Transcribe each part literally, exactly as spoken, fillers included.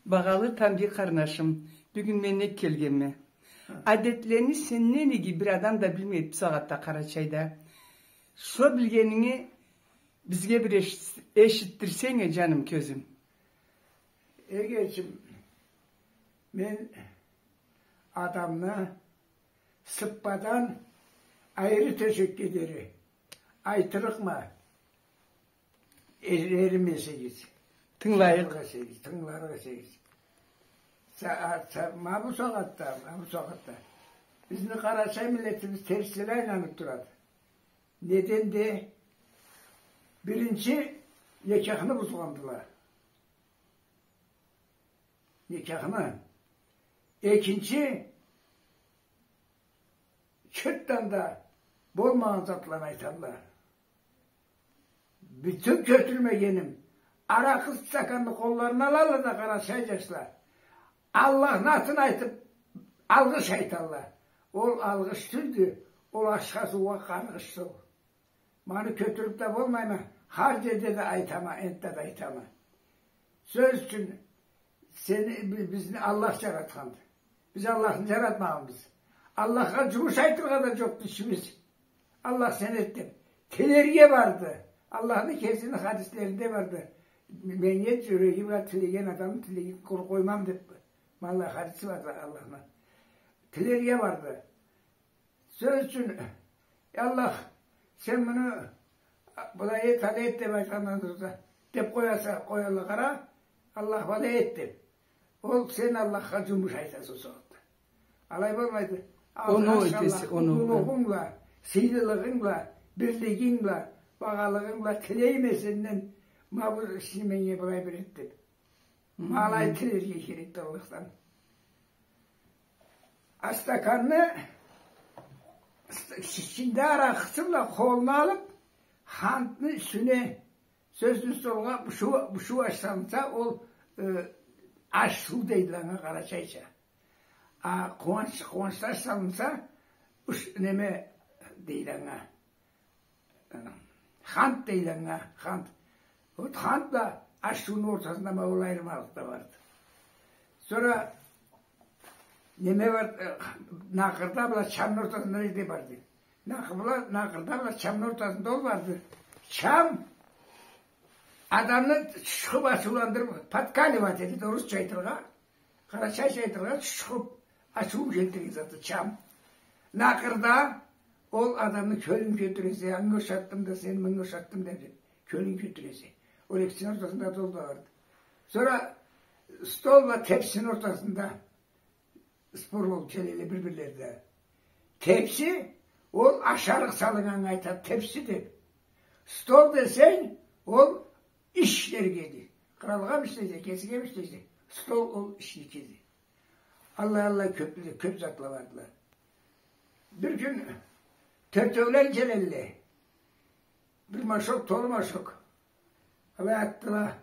Багъалы Тамбий къарнашым, бюгюн мен нек келгенме? Адетлени сенден иги бир адам да билмейди бусагъатда Къарачайда. Шо билгенинги бизге бир эшит-, эшитдирсенг э, джаным, кёзюм. Эгечим, мен адамны сыппадан айры тёшекге дери айтырыкъма. Э-, эринмесегиз. Тынгылайыкъ. Тынгыларыкъ эсегиз, тынгыларыкъ эсегиз. Са-, а-, са-, ма бусагъатда, ма бусагъатда. Бизни къарачай миллетибиз терсине айланыб турады. Неден да, биринчи, некяхны бузгъандыла. Некяхны. Экинчи, чыртдан да болмагъан затланы айталла. Бютюн кётюрмегеним, аракъы стаканны къолларына алалла да, къарачай джашла, Аллахны атын айтыб, алгъыш айталла. Ол алгъыш тюлдю, ол ашха-суугъа къаргъышды ол. Ма аны кётюрюб да болмайма, хар джерде да айтама, энтда да айтама. Сёз ючюн, сени, би-, бизни Аллах джаратханды. Биз Аллахны джаратмагъанбыз. Аллахха джумуш айтыргъа да джокъду ишибиз. Аллах, сен эт деб. Тилерге барды. Аллахны кесини хадислеринде барды. Меннге джюреги бла тилеген адамны тилегин къуру къоймам деб. Ма Аллах хадиси барды Аллахны. Тилерге барды. Сёз ючюн, «Эй Аллах, сен муну былай эт, алай эт» деб айтхандан турса, деб къояса, къоялла, къара, «Аллах, былай эт» деб. Ол сен Аллахха джумуш айтаса ол сагъатда. Алай болмайды. Оноу этесе, оноу. Уллулугъунг бла, сыйлылыгъынг бла, бирлигинг бла, багъалыгъынг бла тилейме сенден, ма бу ишни меннге былай бир эт деб. Ма алай тилерге керекди Аллахдан. А стаканны, ичинде аракъысы бла къолуна алыб, хантны юсюне, сёз ючюн, столгъа бушуу, бушуу аш салынса, ол, э, аш-суу дейдиле анга къарачайча. А къууанч, къууанчлы аш салынса, уш-, неме дейдиле анга. Хант дейдиле анга, хант. Вот хант бла аш-сууну ортасында ма ол айырмалыкъ да барды. Сора неме бар, э, накъырда бла чамны ортасында не барды? Накъы-, бла, накъырда бла чамны ортасында ол барды. Чам адамны чучхуб, ачыуландырыб, подкаливать этеди, орусча айтыргъа. Къарачайча айтыргъа, чучхуб, ачыу келтирген заты чам. Накъырда ол адамны кёлюн кётюресе, анга ушатдым да сени, мынга ушатдым деб, кёлюн кётюресе. Ол экисини ортасында да ол да барды. Сора стол бла тепсини ортасында спор болуб келелле бир-бирлерде. Тепси, ол ашарыкъ салыннганнга айтады тепси деб. Стол десенг, ол иш ишлергеди. Къралгъа ишлесе, кесиге ишлесе, стол ол ишникиди. Аллай, аллай кёб, кёб затла бардыла. Бир кюн тёртеулен келелле. Бир мешок, толу мешок. Алай атдыла.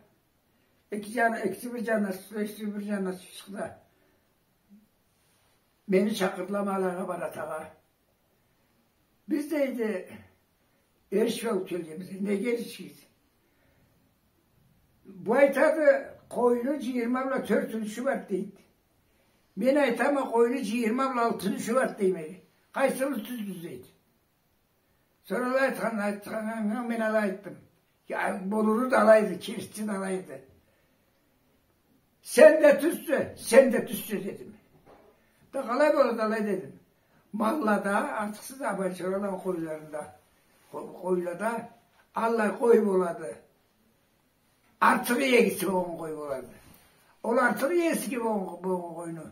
Эки джаны, экиси бир джанына чыкъды, экиси бир джанына чыкъды. Мени чакъырдыла ма алайгъа, Барат агъа. Биз, дейди, эришмей келгенбиз. Неге эришгенсиз? Бу айтады, къойну джыйырма бла тёрт юлюшю бар, дейди. Мен айтама, къойну джыйырма бла алты юлюшю бар, дейме. Къайсыбыз тюзбюз, дейди. Сора алай айтхан, айтханнга мен алай айтдым. Я, болуру да алайды, керти да алайды. Сен да тюзсе, сен да тюзсе, дедим. Да къалай болады алай, дедим. Маллада, артыкъсыз да Байчораланы къойларында, къо-, къойлада аллай къой болады. Артыкъ иегиси болгъан къой болады. Ол артыкъ иегиси болгъан, болгъан къойну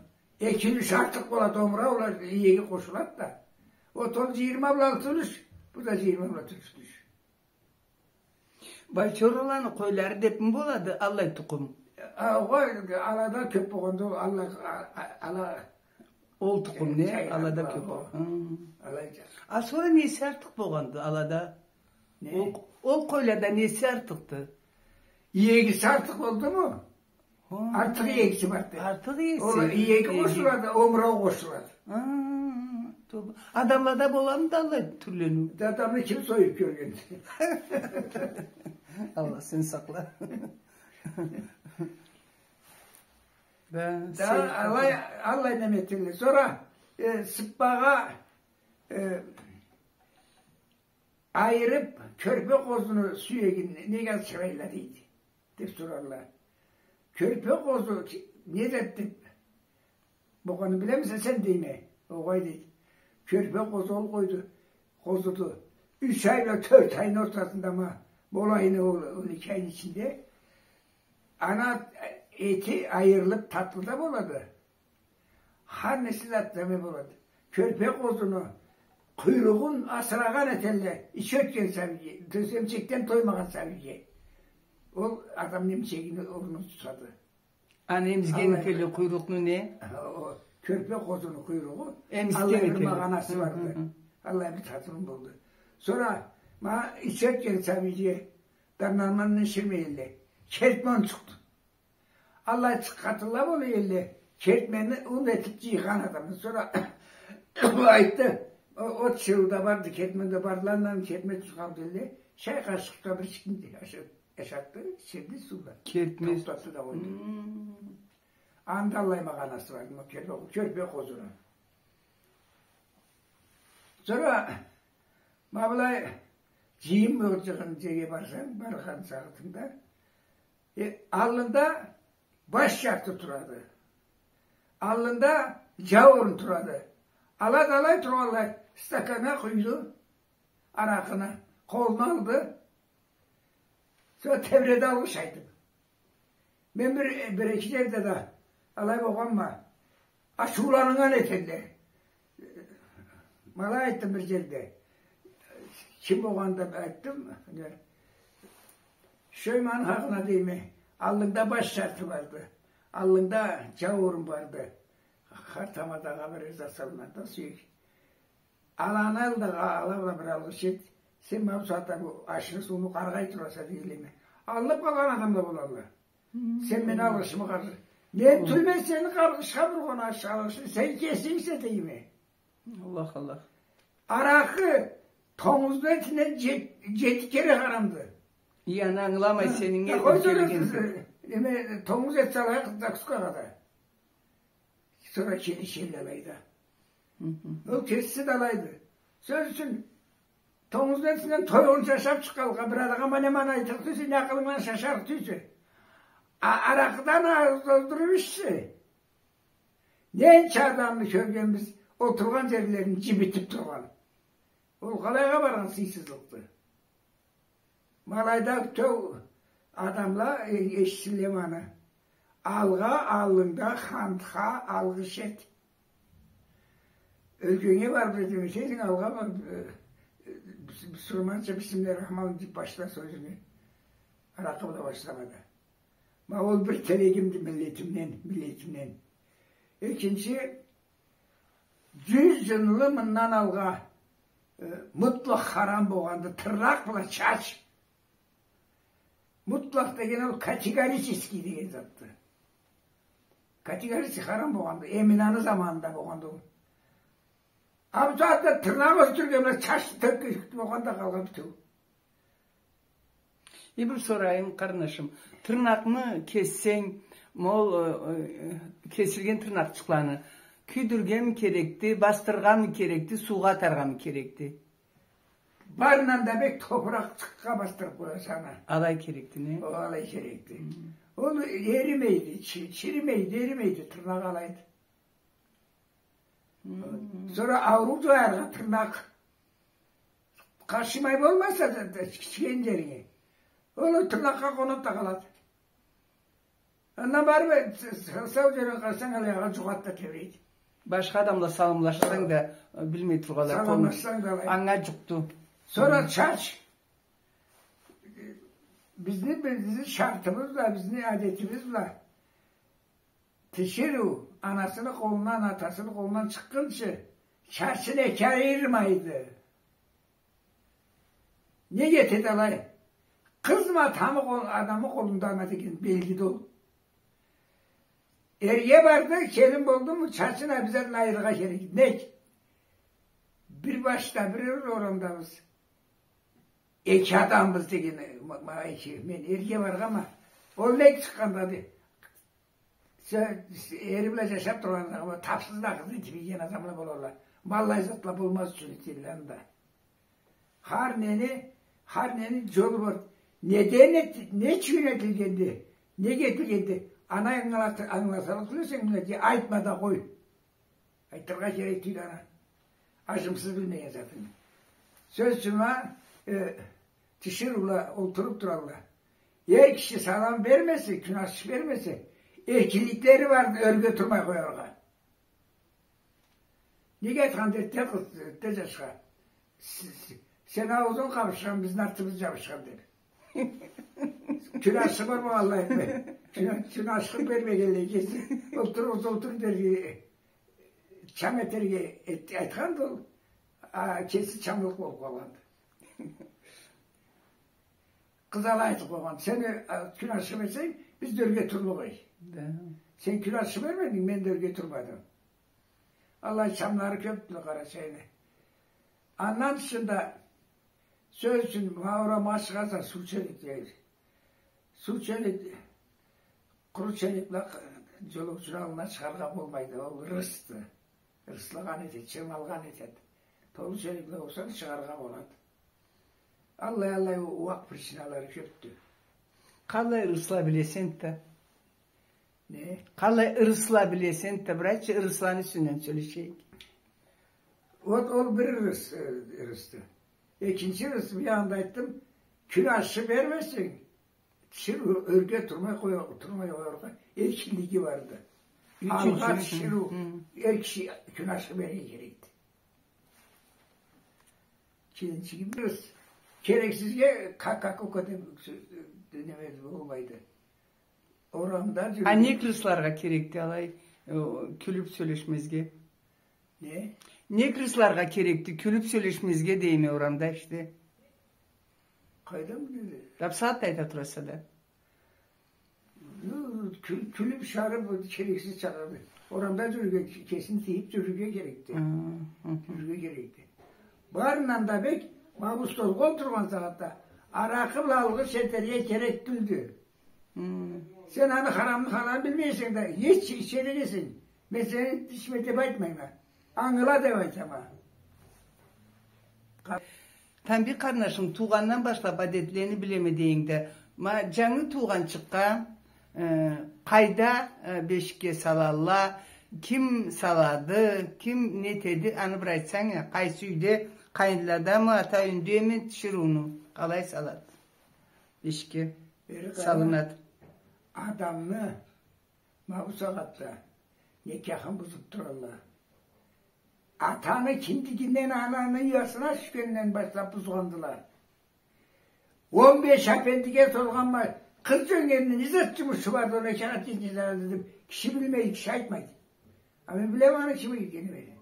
эки юлюш артыкъ болады, омура, ол иеги къошулады да. Вот ол джыйырма бла алты юлюш, бу да джыйырма бла тёрт юлюш. Байчораланы къойлары дебми болады, аллай тукъум? А, огъай, алада кёб болгъанды, ол, алла, а, а, ала. Ол тукъум не? Алада кёб болгъан. Хы. Алай джаш. А сора неси артыкъ болгъанды алада? Не? Ол, ол къойлада неси артыкъды? Иегиси артыкъ болдуму? Хы. Артыкъ иегиси барды. Артыкъ иеси. Ол иеги къошулады, омура къошулады. Хы, тоба. Адамлада боламыды аллай тюрлениу? Да адамны ким союб кёргенди? Аллах, сен сакъла. Да, алай, алай неме этелле. Сора, э, сыппагъа, э, айырып, кёрпе къозуну сюегин неге асырайла, дейди, деп соралла. Кёрпе къозу не зат деп болгъанын билемисе сен, дейме. Огъай, дейди. Кёрпе къозу ол къойду, къозуду. Юч ай бла тёрт айны ортасында ма, болайын ол он эки айны ичинде аны эти айырылып, татлы да болады. Хар неси зат неме болады. Кёрпе къозуну къуйругъун асырагъан этелле, ичи ётген сабийге, тёс эмчекден тоймагъан сабийге. Ол адам эмчегини орнун тутады. Аны эмизген этелле къуйрукъну, не? Ха, о кёрпе къозуну къуйругъу. Эмизген этелле. Аллай бир магъанасы барды. Аллай бир татымы болду. Сора ма ичи ётген сабийге дарманны ичирмейле. Кертме ун чыкъды. Аллай чыкъ-, къатынла бола элле, кертмени ун этип джыйгъан адамны. Сора айтды, о, от чырыу да барды, кертме да барды, андан кертме тюз къалды элле. Чай къашыкъ да бир ичкинди ашатды, ичирди, суу бла. Кертме. Тохтатды да къойду. Анда аллай магъанасы барды, ма кёрпе, кёрпе къозуну. Сора ма былай джыйым боллукъ джерге барсанг, баргъан сагъатынгда, э, аллында баш джарты турады. Аллында джауурун турады. Алай да алай тургъанлай стаканнга къуйду аракъыны, къолуна алды. Сора тебреди алгъыш айтып. Мен бир, бир-эки джерде да алай болгъанма. Ачыуланнган этелле. Ма алай айтдым бир джерде. Ким болгъанын да айтдым. Шойманы хакъына дейме. Аллында баш джарты барды. Аллында джауурун барды. Хар тамадагъа бир зат салынады да, сюек. Аланы ал да, ала бла бир алгъыш эт. Сен ма бусагъатда бу ашны, сууну къаргъай тураса, дейдиле. Алынып къалгъан адамла болалла. Сен мени алгъышымы къаргъа. Мен тюйме сени къаргъышха бургъан аш-, алгъышны, сен кесингсе, дейме. Аллах, Аллах. Аракъы тонгузну этинден джет-, джети кере харамды. Аны ангыламай сенинг этип келгенди. Неме, тонгуз эт салайыкъ закускагъа да. Сора келишелле алайда. Ол кесиси да алайды. Сёз ючюн, тонгузну этинден тойгъунча ашап чыкъгъанлыкъгъа, бир адамгъа ма немени айтырыкъ тюйюлсе, не акъылынг бла шашарыкъ тюйюлсе. А аракъыдан ауузну толтуруп ичсе. Ненча адамны кёргенбиз, олтургъан джерлерин джибитип тургъан. Ол къалайгъа баргъан сыйсызлыкъды? Ма алайда бютеу адамла, э-, эшитсинле ма аны. Алгъа, аллында хантха алгъыш эт. Ёлгеннге барып этмесенг, алгъа барып, э, э, бус-, бусурманча бисмиллахир-рахманир-рахим деп башла сёзюнгю. Аракъы бла башлама да. Ма ол бир тилегимди миллетимден, миллетимден. Экинчи, джюз джылны мындан алгъа, э, мутлакъ харам болгъанды тырнакъ бла чач. Мутлакъ деген ол категорический деген затды. Категорический харам болгъанды. Эминаны заманында болгъанды ол. А бусагъатда тырнакъ ёсдюрген бла чач тёкюп болгъан да къалгъан бютеу. Э, бир сорайым, къарнашым. Тырнакъны кессенг, ма ол, э, э, кесилген тырнакъчыкъланы кюйдюргеми керекди, басдыргъамы керекди, суугъа атаргъамы керекди? Барындан да бек топуракъчыкъгъа басдырып къояса аны. Алай керекди, не? О, алай керекди. Ол эримейди, чи-, чиримейди, эримейди, тырнакъ алайды. Сора ауруу джояргъа тырнакъ. Къашымай болмаса да, да, кичиген джеринге. Ол тырнакъгъа къонуп да къалады. Андан барып, с-, с-, сау джерин къарасанг, алайгъа джугъат да тебрейди. Башха адамла саламлашсанг да, билмей тургъанлай, саламлашсанг да алай. Анга джукъду. Сора чач. Бизни, бизни шартыбыз бла, бизни адетибиз бла. Тиширыу анасыны къолундан, атасыны къолундан чыкъгъынчы, чачын эки айырмайды. Неге этеди алай? Къызмы, атамы къол-, адамы къолундамы деген белгиди ол. Эрге барды, келин болдуму, чачын обязательно айырыргъа керек. Нек? Бир башда, бир орамдабыз. Эки адамбыз деген, ма-, ма-, эки, мен эрге баргъанма. Ол нек чыкъгъандады? Эри бла джашаб тургъан адамла, тапсыз да къыз этиб ийген адамла болалла. Ма аллай затла болмаз ючюн этелле анда. Хар нени, хар нени джолу бар. Неден эт-, не ючюн этилгенди, неге этилгенди? Аны ангылат-, ангылатыргъа тюшсенг, миллетге айтма да къой. Айтыргъа керек тюйюл аны. Аджымсыз билмеген затынгы. Сёз ючюн, ма, э, тиширыула олтуруб туралла. Эр киши салам бермесе, кюн ашыкъ бермесе, эркинликлери барды ёрге турмай къояргъа. Неге айтхан дерди къыз, дерди джашха. С-, с-, сен аузунг къабышхан, бизни артыбыз джабышхан деб. Кюн ашыкъ бар болгъанлай. Кюн, кюн ашыкъ бермегенлей кеси. Олтур, олтур, олтур дерге, чам этерге эт-, айтханды ол. А кеси чамлыкъ болуб къалгъанды. Къыз алай айтыб къойгъан: сен, э, кюн ашыкъ берсенг, биз да ёрге турлукъ эдик. Да. Сен кюн ашыкъ бермединг, мен да ёрге турмадым. Аллай чамлары кёбдюле Къарачайны. Андан тышында, сёз ючюн, ма орамгъа чыгъаса, суу ченек, суу ченек, къуру ченек бла джолоучуну аллына чыгъаргъа болмайды, ол ырысды. Ырыслагъан этеди, чырмалгъан этеди. Толу ченек бла болса, чыгъаргъа болады. Аллай, аллай, у-, ууакъ причиналары кёбдю. Къалай ырысла билесе энтда? Не? Къалай ырысла билесе энтда, бир айтчы, ырысланы юсюнден сёлешейик. Вот ол бир ырыс, э, ырысды. Экинчи ырыс, биягъында айтдым, кюн ашыкъ бермесенг, тиширыу ёрге турмай къоя-, турмай къояргъа эркинлиги барды. Алгъа тиширыу, эр киши кюн ашыкъ берирге керекди. Экинчи кюн бир ырыс. Керексизге ка-ка-ку-ку деб сё-, неме болмайды. Орамда... А джюрюген. Не ырысларгъа керекди алай, э, кюлюб сёлешмезге? Не? Не ырысларгъа керекди кюлюб сёлешмезге, дейме, орамда ишде? Къайдан биледи? Бусагъатда айта тураса да. Ну, кю-, кюлюб, шарыб, керексиз чагъырды. Орамда джюрюрге, кесин тыйыб джюрюрге керекди. Хы, хы. Джюрюрге керекди. Барындан да бек, ма бу столгъа олтургъан сагъатда аракъы бла алгъыш этерге керек тюлдю. Хы. Сен аны харамны халалын билмейсенг да, ич-, ичерик эсенг, мен сени ичме деб айтмайма. Ангыла деб айтама. Тамбий къарнашым, туугъандан башлаб адетлени билеме дейинг да, ма, джангы туугъанчыкъгъа, э, къайда, э, бешикге салалла, ким салады, ким нетеди, аны бир айтсанг а, къайсы юйде, къайынладамы, ата юйюндеми, тиширыуну къалай салады? Бешикге салынады. Адамны ма бу сагъатда некяхын бузуб туралла. Атаны киндигинден, ананы уясына тюшгенден башлаб бузгъандыла. Он беш апендиге соргъанма, къыз джёнгенни не зат джумушу барды, ол некяны тюшюнсе дедим. Киши билмейди, киши айтмайды. А мен билеме аны ким этгенин.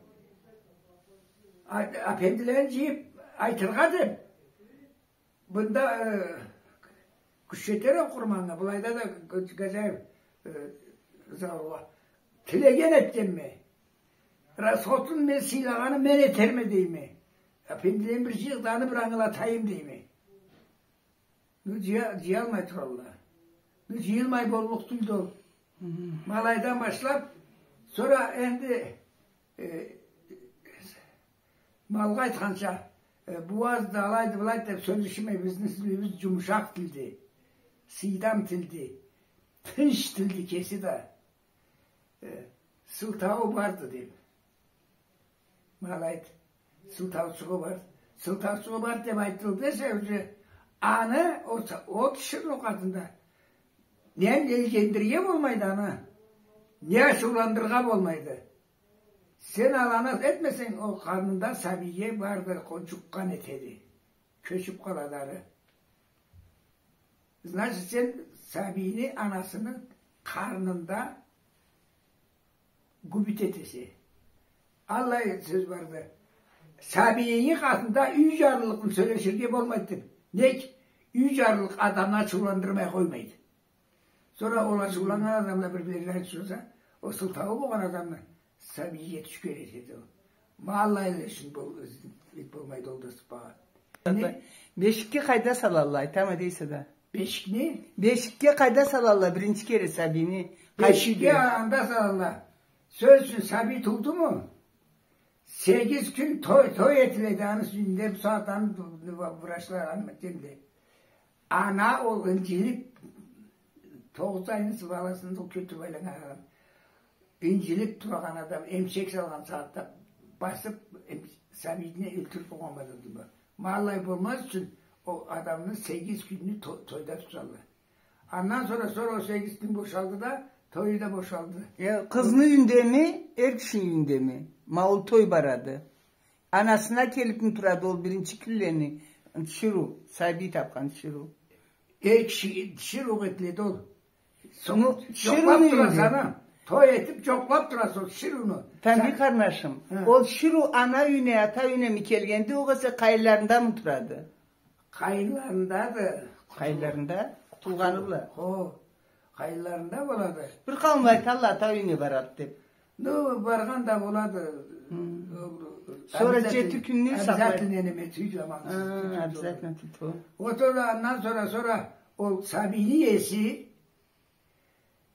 А-, апендилени джыйыб айтыргъа деб, мында, э, кюч джетер окъурманнга, былайда да Г-, Гаджиев, э, Зауургъа. Тилеген этгенме. Расходун мен, сыйлагъанын мен этерме дейме. Апендилени бир джыйыкъ да, аны бир ангылатайым дейме. Ну, джыя-, джыялмай туралла. Ну, джыйылмай боллукъ тюлдю ол. Хы. Ма алайдан башлаб, сора энди, э, Малгъа айтханча, э, буазды, алайды, былайды деб сёлешмей, бизни тилибиз джумушакъ тилди, сыйдам тилди, тынч тилди кеси да. Э, сылтауу барды деб. Ма алайды, сылтаучугъу бар. Сылтаучугъу бар деб айтылды эсе, уже аны ол, ол кишини ол къатында не ийгендирирге болмайды аны, не ачыуландырыргъа болмайды. Сен аланы этмесенг, ол къарнында сабийге барды, къончукъгъан этеди. Кёчюб къалады ары. Значит, сен сабийни анасыны къарнында губить этесе. Аллай сёз барды. Сабийни къатында юй джарлылыкъны сёлеширге болмайды деб. Нек? Юй джарлылыкъ адамны ачыуландырмай къоймайды. Сора ол ачыуланнган адамла бир-бирлерине тюшсе, ол сылтауу болгъан адамны сабийге тюшген этеди ол. Ма аллайла ючюн бол-, болмайды ол да сыпагъа. Не? Бешикге къайда салалла, айтама дейсе да. Бешикни? Бешикге къайда салалла биринчи кере сабийни? Бешикге анда салалла. Сёз ючюн, сабий туудуму? Сегиз кюн той, той этиледи аны юсюнде, бусагъатда врачла аны этгенди. Ана ол ынжилиб, тогъуз айны баласын ол кётюрюб айланнган адам. Ынжилиб турагъан адам, эмчек салгъан сагъатда басыб, эм-, сабийни ёлтюрюб къойгъан адамды бу. Ма алай болмаз ючюн ол адамны сегиз кюнню то-, тойда туталла. Андан сора, сора ол сегиз кюн бошалды да, тою да бошалды. Э, къызны юйюндеми, эр кишини юйюндеми? Ма ол той барады. Анасына келибми турады ол биринчи кюнлени, тиширыу, сабий тапхан тиширыу. Эр киши тиширыу этиледи ол. Ну, тиширыуну юйюнде. Джокълаб тураса, ана. Той этиб, джокълаб тураса ол тиширыуну. Тамбий къарнашым, ол тиширыу ана юйюне, ата юйюнеми келгенди, огъесе къайынларындамы турады? Къайынларындады. Къайынларында? Туугъаны бла. Хо, къайынларында болады. Бир къауумла айталла, ата юйюне барады деб. Ну, баргъан да болады. Хы. Ол, сора обязательно, джети кюнню сакълайды. Обязательно неме, тюйдю аман. Хы, обязательно тюйдю. Ол сора, андан сора, сора ол сабийни иеси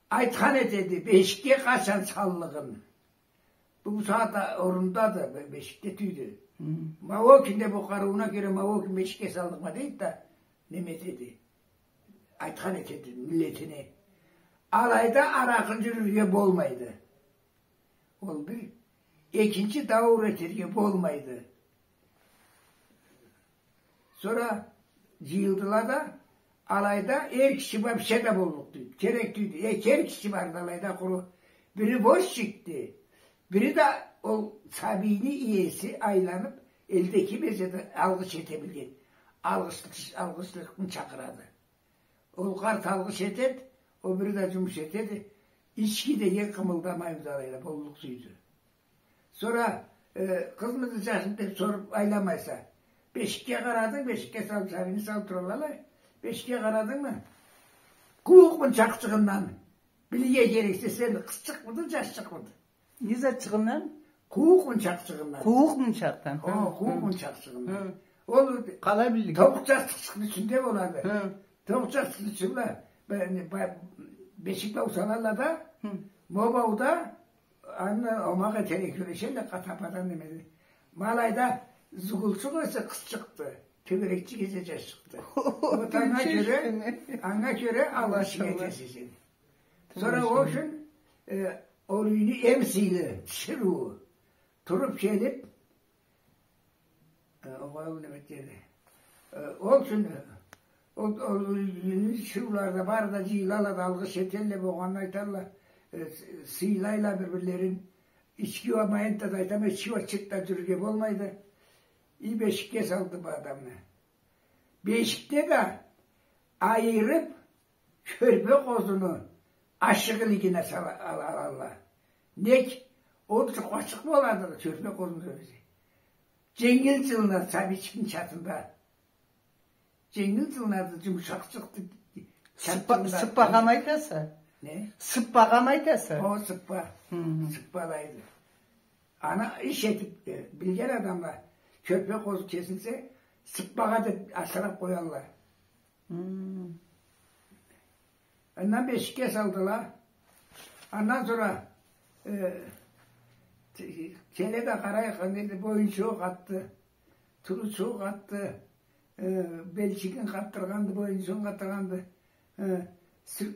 айтхан этеди, бешикге къачан саллыгъын. Бу, бусагъатда орнундады, бе-, бешикде тюйдю. Хы. Ма ол кюнде бу къарыууна кёре, ма ол кюн бешикге саллыкъма дейди да, неме этеди. Айтхан этеди миллетине. Алайда аракъы джюрюрге болмайды. Ол бир. Экинчи, дауур этерге болмайды. Сора джыйылдыла да, алайда эр киши вообще да боллукъ тюйдю. Керек тюйдю. Эки эр киши барды алайда къуру. Бири возчикди, бири да ол сабийни иеси айланыб, элде ким эсе да алгъыш эте билген. Алгъышлыкъ, алгъышлыкъны чакъырады. Ол къарт алгъыш этеди, ол бири да джумуш этеди. Ички да иги къымылдамай, алайда боллукъ тюйдю. Сора, э, къызмыды, джашмыды деб соруб айланмайса. Бешикге къарадынг, бешикге салыб, сабийни салыб туралла. Бешикге къарадынгмы? Къууукъ мунчакъчыгъындан. Билирге керексе, сен къызчыкъмыды, джашчыкъмыды? Не затчыгъындан? Къууукъ мунчакъчыгъындан. Къууукъ мунчакъдан. Хо, къууукъ мунчакъчыгъындан. Хы. Ол къалай биллик? Токъ джастыкъчыкъны ичинде болады. Хы. Токъ джастыкъны ичинде бе-, не, бе-, бешик бла салалла да, хы, ма ол бауда аны омакъ этерге кюрешелле, къатападан немеди. Ма алайда зугулчукъ эсе къызчыкъды, тёгерекчик эсе джашчыкъды. Вот анга кёре, анга кёре алгъышынг этесе сен. Сора ол ючюн, э, ол юйню эм сыйлы тиширыуу туруб келиб, э, огъай, ол неме этеди. Э, ол ючюн, э, ол, ол юйню тиширыулары да бары да джыйылалла да, алгъыш этелле, болгъанын айталла, э, с-, сыйлайла бир-бирлерин. Ички уа, ма энтда да айтама, ички уа чырт да джюрюрге болмайды. И бешикге салды бу адамны. Бешикде да айырыб, кёрпе къозуну ашыгъы илигине сала-, ала-, алалла. Нек? Ол джукъачыкъ болады, кёрпе къозуну кёресе. Дженгил джылынады сабийчикни чатында. Дженгил джылынады, джумушакъчыкъды. Сыппа-, чатында. Сыппагъанмы айтаса? Не? Сыппагъанмы айтаса? О, сыппа. Хы. Сыппалайды. Аны иш этиб, э, билген адамла, кёрпе къозу кесилсе, сыппагъа деб асыраб къоялла. Хы. Андан бешикге салдыла. Андан сора, э, те-, келе да къарайыкъ, энди боюнчугъу къатды, туручугъу къатды, э, белчигин къатдыргъанды, боюнчугъун къатдыргъанды, э, сыр-,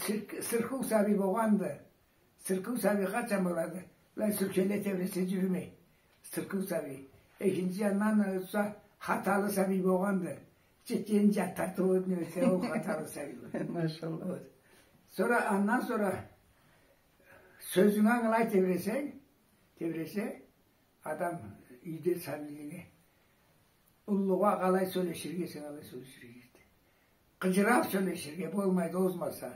сыр-, сыркъыу сабий болгъанды. Сыркъыу сабий къачан болады? Былай сюркеле тебресе джюрюмей. Сыркъыу сабий. Экинчи джандан, э, туса, хаталы сабий болгъанды. Джетген джат тартыб ётмесе, ол хаталы сабий. Машалла. Вот. Сора, андан сора сёзюнге ангылай тебресенг, тебресе, адам юйде сабийлеге. Уллугъа къалай сёлеширге, сен алай сёлеширге керекди. Къыджыраб сёлеширге болмайды, озмаса.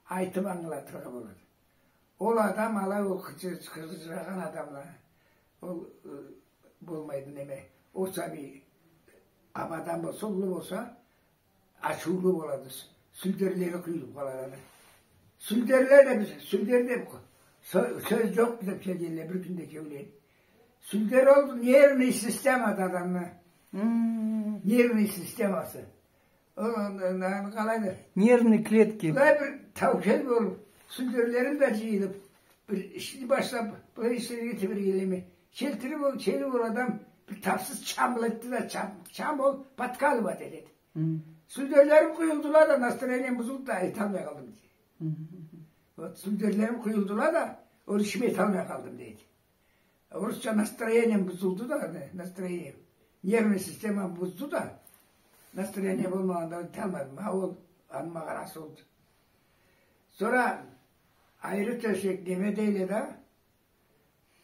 Айтыб ангылатыргъа болады. Ол адам алай, ол къыджы-, къыджырагъан адамла, ол, э, болмайды, неме. Ол сабий абадан болса, уллу болса, ачыулу болады. Сюлдерлери къуюлуб къалады. Сюлдерле да биз, сюлдер деб, сё-, сёз джокъду деб келгенле бир кюнде кеулен. Сюлдер ол нервный системады адамны. Хм. Нервный системасы. Ол, ол, ол, ол къалайды? Нервный клетки. Былай бир таукел болуб, Сюлдерлерим да джыйылыб, бир ишни башлаб, былай ишлерге тебрегенлеме. Келтириб ол, келиб ол адам бир тапсыз чам бла этди да, чам, чам ол подкалывать этеди. Хы. Сюлдерлерим къуюлдула да, настроением бузулду да, эталмай къалдым, дейди. Хы. Вот, сюлдерлерим къуюлдула да, ол ишими эталмай къалдым, дейди. Орусча настроением бузулду да, не, настроение. Нервный системам бузду да, настроение болмагъанда эталмадым. Ха, ол, аны магъанасы олду. Сора айры тёшек неме дейле да,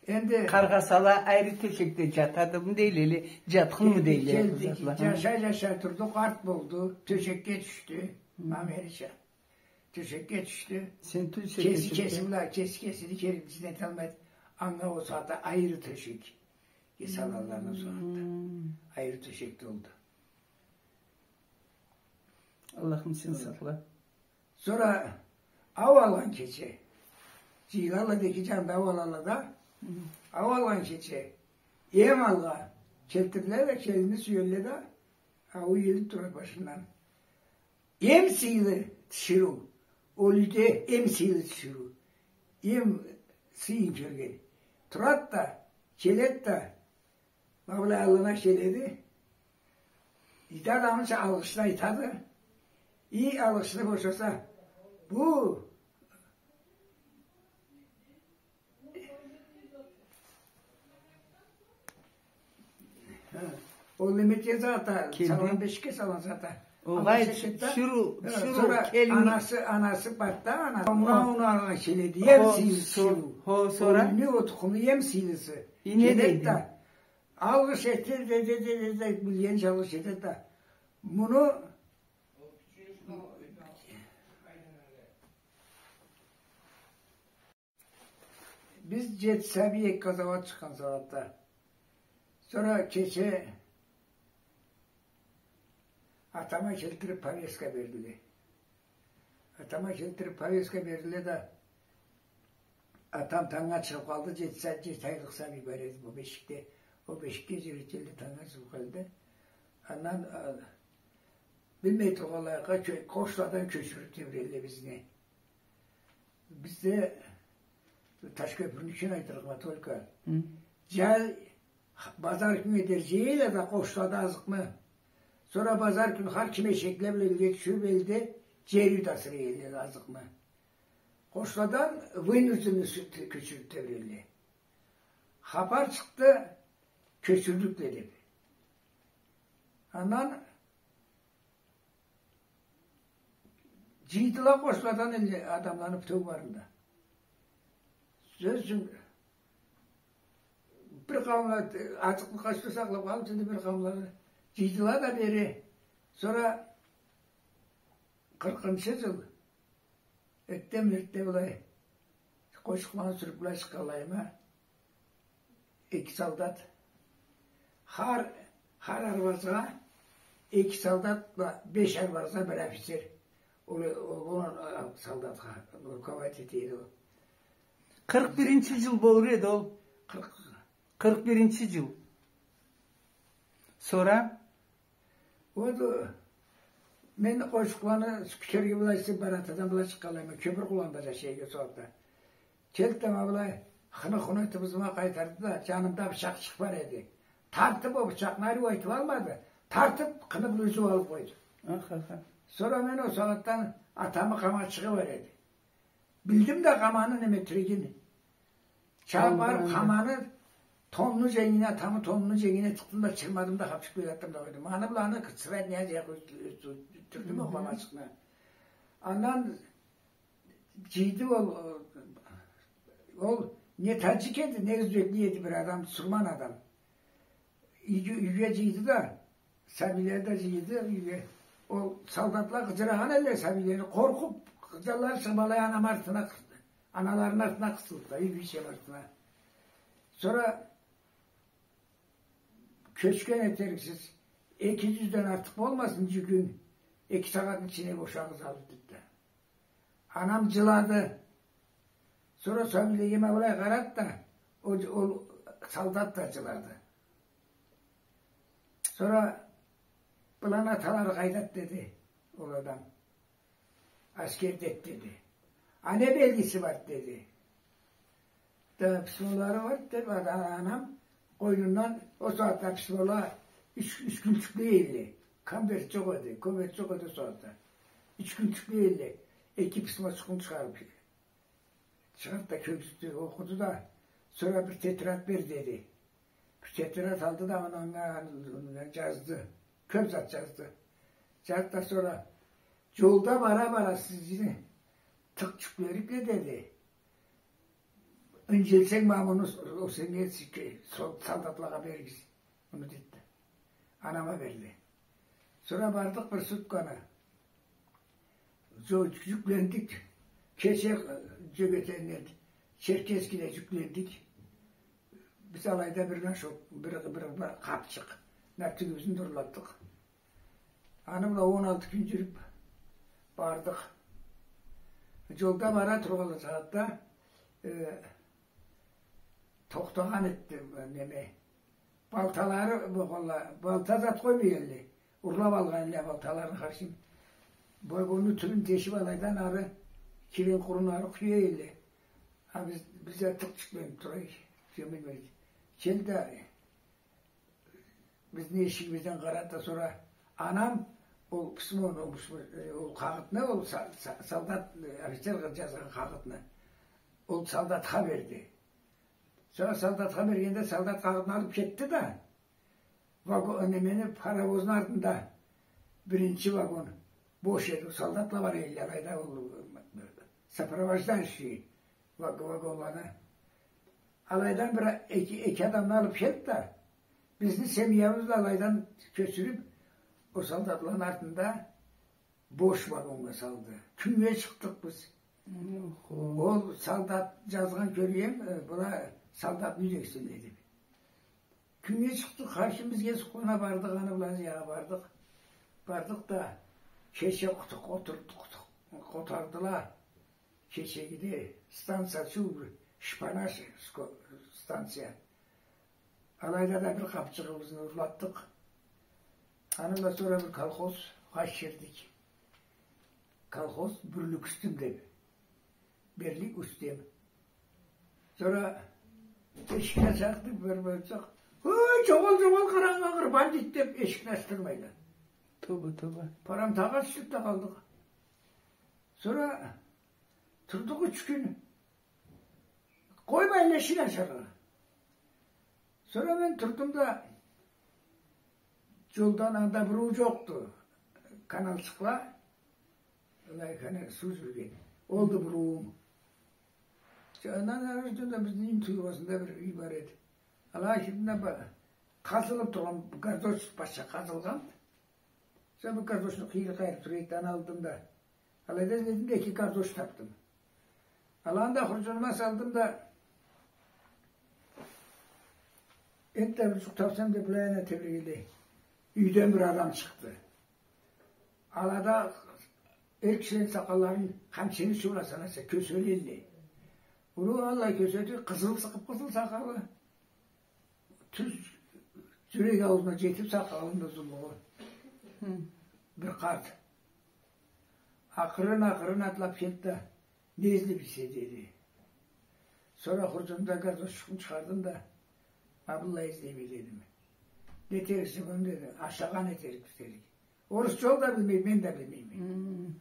энди къаргъасала айры тёшекде джатадымы дейле, джатхынмы дейле, келди, бу затла? Джашай, джашай турду, къарт болду, тёшекге тюшдю. Хы. Ма менича. Тёшекге тюшдю. Сен тюлсе тёшекге. Кеси кеси бла, кеси кесини керимчисине эталмайды. Анга ол сагъатда айры тёшекге салалла ол сагъатда. Хы. Айры тёшекде олду. Аллахым, сен сакъла. Сора ау алгъан кече. Джыйылалла да, эки джанында ау алалла да. Хы. Ау алгъан кече. Эм алгъа келтирелле да, келинни сюелле да. Ау ийилиб турады башындан. Эм сыйлы тиширыу, ол юйде эм сыйлы тиширыу, эм сыйын кёрген. Турад да, келед да, ма былай аллына келеди. Иги адамча алгъышын айтады. И алгъышын бошаса, бу Ха, ол неме этген сагъатда, салгъан бешикге салгъан сагъатда. Огъай, тиширыу, тиширыу, келин. Анасы, анасы барды да, анасы. Хо, сора? Ол не, ол тукъумну эм сыйлысы. И не дейди? Алгъыш этеди, этеди, этеди, билгенича алгъыш этеди да. Муну Биз джети сабий, эки къазауат чыкъгъан сагъатда. Сора кече атама келтириб повестка бердиле. Атама келтириб повестка бердиле да, атам тангнга чыгъыб къалды, джети са-, джети айлыкъ сабий бар эди бу бешикде. Ол бешикге джюрютелле, тангнга чыгъыб къалды. Андан, а, билмей тургъанлайыкъгъа кё-, къошладан кёчюрюб тебирелле бизни. Бизде Ташкёпюрню ичин айтырыкъма только. Хы. Джай, базар кюннге дери джыялла да къошлада азыкъны. Сора базар кюн хар ким эшекле бла элге тюшюб, элде джер юйде асырай элле азыкъны. Къошладан вынужденный сю-, кёчюрюб тебирелле. Хапар чыкъды, кёчюрлюкле деб. Андан Джыйдыла къошладан элле адамланы бютеу барын да. Сёз ючюн, бир къауумла, азыкъны къошда сакълаб къалыб, сора бир къауумла джыйдыла да бери. Сора къыркъынчы джыл эртден-эртде былай къошукъланы сюрюб былай чыкъгъанлайыма, эки солдат. Хар, хар арбазгъа эки солдат бла беш арбазгъа бир офицер. Ол, ол, ол, а, солдатха руководить эте эди ол. Къыркъ биринчи джыл болур эди ол. Къыркъ. Къыркъ биринчи джыл. Сора? Вот, э, мен къошукъланы кютерге былай эсе, Баратадан былай чыкъгъанлайыма, Кёпюр къулланда джашай эди ол сагъатда. Келди да, ма былай, хыны-хуну этиб ызыма къайтарды да, джанымда бычакъчыкъ бар эди. Тартыб ол бычакъны, ариу айтыб алмады. Тартыб, къыныб, юзюб алыб къойду. Аха, аха. Сора мен ол сагъатдан атамы къамачыгъы бар эди. Билдим да къаманы неме этеригин. Чабыб барыб, къаманы тонну дженгине, атамы тонну дженгине тыкъдым да, чырмадым да, хапчыкъ бла атдым да къойдум. Аны бла аны кычырайын, не джакъ тюртдюм ол къамачыкъны. Андан джыйды ол, ол не таджик эди, не узбек эди, бир адам, бусурман адам. Юйге, юйге джыйды да, сабийлени да джыйды юйге. Ол солдатла къыджырагъан элле сабийлени, къоркъуб, джанлары чыгъыб алай анамы артына къы-, аналарыны артына къысылдыла, юй бийчеми артына. Сора кёчген этериксиз, эки джюзден артыкъ болмасын, джюгюн эки сагъатны ичине бошагъыз алыб, деб да. Анам джылады. Сора сабийлеге ма былай къарады да, ол, ол солдат да джылады. Сора, быланы аталары къайдады, деди ол адам. Аскердеди, деди. А не белгиси бар, деди. Да письмолары бар, деп, ана-, анам къойнундан ол сагъатда письмола юч, юч кюнчюкле эдиле. Конверт джокъ эди, конверт джокъ эди ол сагъатда. Юч кюнчюкле эдиле. Эки письмочукъну чыгъарып, чыгъарып да кёргюзтдю, окъуду да, сора бир тетрадь бер, деди. Бир тетрадь алды да, аны, аны, аны джазды. Кёп зат джазды. Джазды да сора, джолда бара-бара сизни тыкъ джюклерик, деди. Инджилсенг, ма муну ол сеннге, сол-, солдатлагъа беригиз. Муну деди. Анама берди. Сора бардыкъ бир сутканы. Джо-, джюклендик. Кече, э, Джёгетенден Черкесскеде джюклендик. Биз алайда бир мешок, бир, бир, бир къапчыкъ нартюгюбюзню да урлатдыкъ. Аны бла он алты кюн джюрюп бардыкъ. Джолда бара тургъанлай сагъатда, э, тохтагъан этди, неме, балталары болгъанла, балта зат къоймай эдиле. Урлап алгъан эдиле балталарын, харшын. Вагонну тюбюн тешип, алайдан ары кирен къурунлары къуя эдиле. А биз, биз да тыкъ джюкленип турайыкъ. Кел да, бизни эшигибизден къарады да, сора анам ол письмону, ол письмо, э, ол къагъытны, ол са-, са-, солдат, э, офицер къыз джазгъан къагъытны ол солдатха берди. Сора солдатха бергенде, солдат къагъытны алып кетди да, ваго-, немени, паровозну артында биринчи вагон бош эди. Солдатла бар эдиле алайда, ол, э, сопровождающий ваг-, вагонланы. Алайдан бир эки, эки адамны алып келди да, бизни семьябызны алайдан кёчюрюп, ол солдатланы артында бош вагоннга салды. Кюннге чыкъдыкъ биз. Охо. Ол солдат джазгъан, кёрген, э, была солдатны юйдегисиндей деп. Кюннге чыкъдыкъ, харшын бизге сукъуна бардыкъ, аны бла Азиягъа бардыкъ. Бардыкъ да, кече къуту-, къотурдукъ, къотардыла. Кечегиде станция, чу-, Шпана ско-, станция. Алайда да бир къапчыгъыбызны урлатдыкъ. Аны бла сора бир колхозгъа кирдик. Колхоз Бюрлюк Устюм деп. Берлик Устюм. Сора эшикни ачдыкъ, бир болсакъ, «Ой, джогъал, джогъал, къарангы къыр, бандит», деп эшикни ачдырмайла. Тоба, тоба. Парамтагъа тюшюп да къалдыкъ. Сора турдукъ юч кюн. Къоймайла эшик ачаргъа. Сора мен турдум да, джолдан анда бир уу джокъду. Каналчыкъла, алай, хана, суу джюрюген. Олду бир уум. Андан ары да бизни юй тюбесинде бир юй бар эди. Алай кирдим да, ба-, къазылып тургъан, гардош башха къазылгъан. Сора бир гардошну къыйыры къайры тура эди, аны алдым да. Алайда изледим да, эки гардош тапдым. Аланы да хурджунума салдым да, энтда бир джукъ тапсам деп, былай ана тебрегенлей. Юйден бир адам чыкъды. Алада эр кишилени сакъалларын къамчыны ичи бла санаса, кёселелле. Уру аллай кёседи, къызыл, къып-къызыл сакъалы. Тюз джюрек ауузуна джетип, сакъалыны да узунлугъу. Хы. Бир къарт. Акъырын-акъырын атлап келди да, «Не излейсе?» деди. Сора хурджунумдан гардошчукъну чыгъардым да, «Ма быллай излейме», дедим. «Не этериксе муну?» деди. «Ашагъан этерикбиз», дедик. Орусча ол да билмей, мен да билмейме. Хы.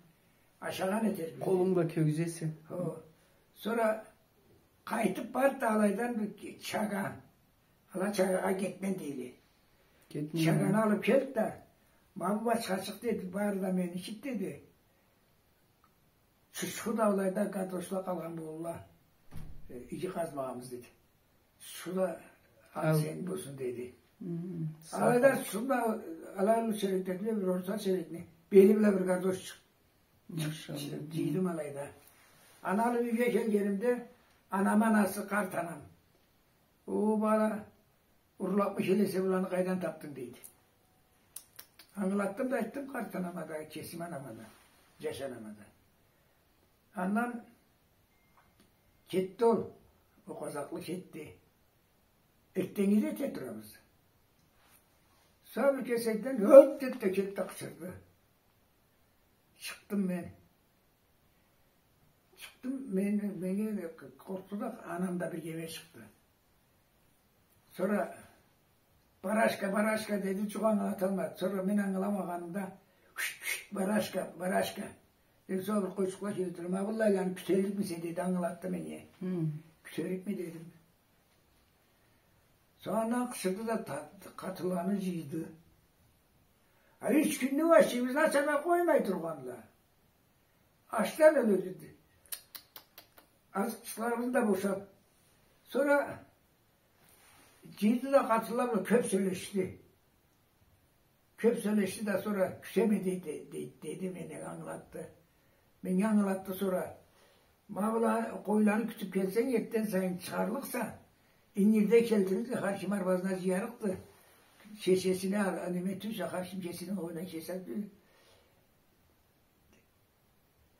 Ашагъан этерикбиз. Къолунг бла кёргюзесе. Хо. Сора къайтып барды да, алайдан бир чага. Ала чагагъа гетмен дейле. Гетмен. Чаганы алып келди да, «Ма бу башхачыкъ», деди, «бары да меники», деди. «Чучху да алайда гардошла къалгъан болурла. Э, иги къазмагъанбыз», деди. «Чучху да ал, ал, сени болсун», деди. Хы, алайда сау бол. Чучху да, алай уллу челекдегиле бир орта челекни бели бла бир гардош чыкъ-, Машалла. Джыйдым алайда. Аны алып юйге келгенимде, анам анасы, къарт анам: «О, бала, урлапмы келесе, буланы къайдан тапдынг?» дейди. Ангылатдым да айтдым къарт анама да, кесим анама да, джаш анама да. Андан кетди ол, ол къазакълы кетди. Эртденги да эте турабыз. Сора бир кесекден «Хот!» деди да кетди, къычырды. Чыкъдым мен. Чыкъдым. Мен, меннге къоркъду да, анам да биргеме чыкъды. Сора, «Барашка, барашка» деди, джукъ ангылаталмады. Сора мен ангыламагъанымда, «Хшт, хшт, барашка, барашка» деб, сора бир къойчукъла келтириб, «Ма быллайланы кютерикмисе?» деди, ангылатды меннге. Хы. «Кютерикме?» дедим. Сора андан къычырды да, та-, къатынланы джыйды. А юч кюнню башчыбызны ачаргъа къоймай тургъанла. Ачдан ёле эди. Азыкъчыкъларыбызны да бошаб. Сора джыйды да, къатынла бла кёб сёлешди. Кёб сёлешди да, сора, «Кютеме» де-, де-, де-, деди, меннге ангылатды. Меннге ангылатды сора. «Ма была къойланы кютюб келсенг, эртден сайын чыгъарлыкъса, ингирде келтирлик, хар ким арбазына джыярыкъды. Кесесине ал-, неме тюлсе, хар ким кесини къоюна кесерди»,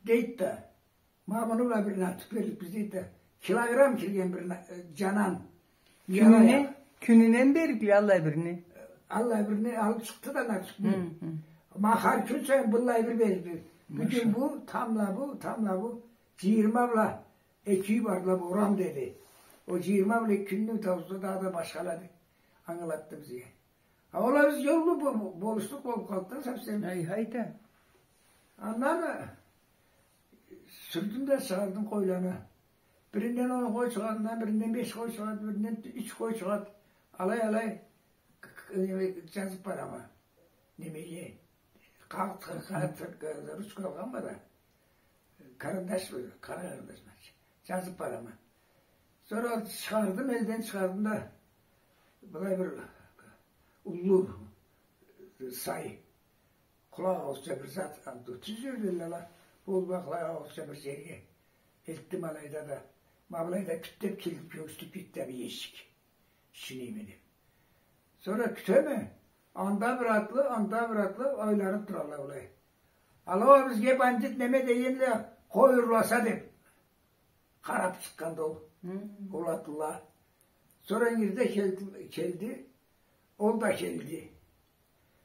дейди да. «Ма муну бла бир нартюх берликбиз» дейди да. Килограмм кирген бир на-, э, джанан. Кюнюне, кюнюне берликди аллай бирни. Аллай бирни алыб чыкъды да нартюхню. Хы, хы. Ма хар кюн сайын быллай бир берликди. Бюгюн бу, тамбла бу, тамбла бу. Джыйырма бла эки юй бардыла бу орам деди. Ол джыйырма бла эки кюнню таусда дагъыда башхалады. Ангылатды бизге. А ол а биз ёллу бо-, бо-, болушлукъ болуб къалды да совсем. Ай, хайда. Андан сюрдюм да чыгъардым къойланы. Биринден он къой чыгъады, биринден беш къой чыгъады, биринден юч къой чыгъады. Алай, алай, к-, к-, неме, джазыб барама. Немеге, къагъыт, къагъыт, ручка алгъанма да. Карандаш, къара карандаш, значит. Джазыб барама. Сора чыгъардым, элден чыгъардым да, былай бир уллу сай, къулакъ ауузча бир зат, тюз джерде ала, ол бла къулакъ ауузча бир джерге элтдим алайда да. Ма былайда кют деб келди, кёргюзтюб кетди бир эшик. Ичине иймеди. Сора кютеме, анда бир атлы, анда бир атлы айланыб туралла былай. Ала бизге бандит неме дегенле, къой урласа деб къараб чыкъгъанды ол. Хы. Ол атлыла. Сора ингирде келди, келди, ол да келди.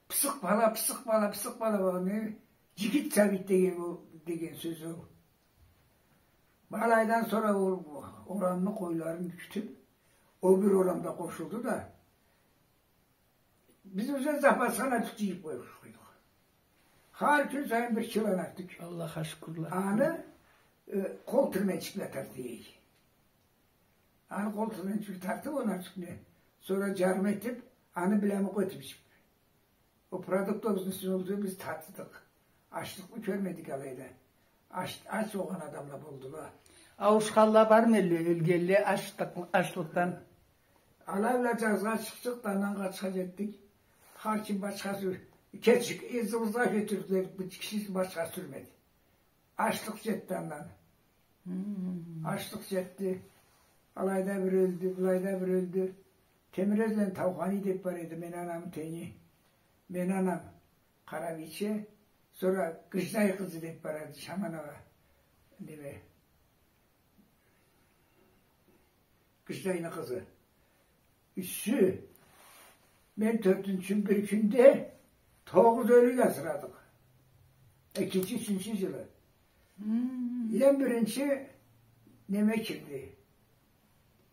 Пысыкъ бала, пысыкъ бала, пысыкъ бала, бала не? Джигит сабийди деген ол, деген сёз ол. Ма алайдан сора ол орамны къойларын кютюб, ол бир орамда къошулду да, биз уже запасха нартюх джыйыб къойгъан эдик. Хар кюн сайын бир кило нартюх. Аллахха шукурла. Аны, э, къол тирменчик бла тарта эдик. Аны къол тирменчик бла тартыб, ол нартюхню сора джарым этиб, аны бла мукъ этиб ичиб. Ол продукт бизнесин болду, биз тартдыкъ. Ачлыкъны кёрмедик алайда. Ач, ач болгъан адамла болдула. Ауушханла бармы элле, ёлгенле ачлыкъ-, ачлыкъдан? Алай бла джазгъа чыкъдыкъ да, андан къачха джетдик. Хар ким бачха сюр-, кечик, ызыбызгъа кётюрдюле, бир киши бачха сюрмеди. Ачлыкъ джетди андан. Хм. Ачлыкъ джетди. Алайда бир ёлдю, былайда бир ёлдю. Темирезланы Таухани деб бар эди, мени анамы тенги. Мени анам Къарабийче, сора Гыждай къызы деб бар эди, Шаманова, неме, Гыждайны къызы. Ючюсю, мен тёртюнчю бир кюнде тогъуз ёлюк асырадыкъ. Экинчи, ючюнчю джылы. Хм. Эм биринчи неме кирди.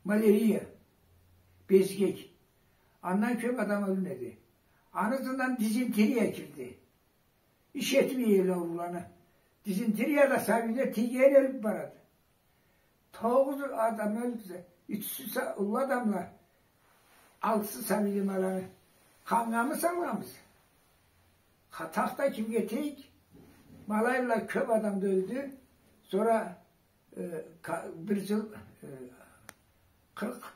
Малярия. Безгек. Андан кёб адам ёлмеди. Аны ызындан дизентерия кирди. Иш этмей элле ауруланы. Дизентерияда сабийле тийген ёлюб барады. Тогъуз адам ёлдю. Ючюсю са-, уллу адамла, алтысы сабийле, ма аланы къангамы салгъанбыз? Къатакъ да кимге тейик? Ма алай бла кёб адам да ёлдю. Сора, э, ка-, бир джыл, э, къыркъ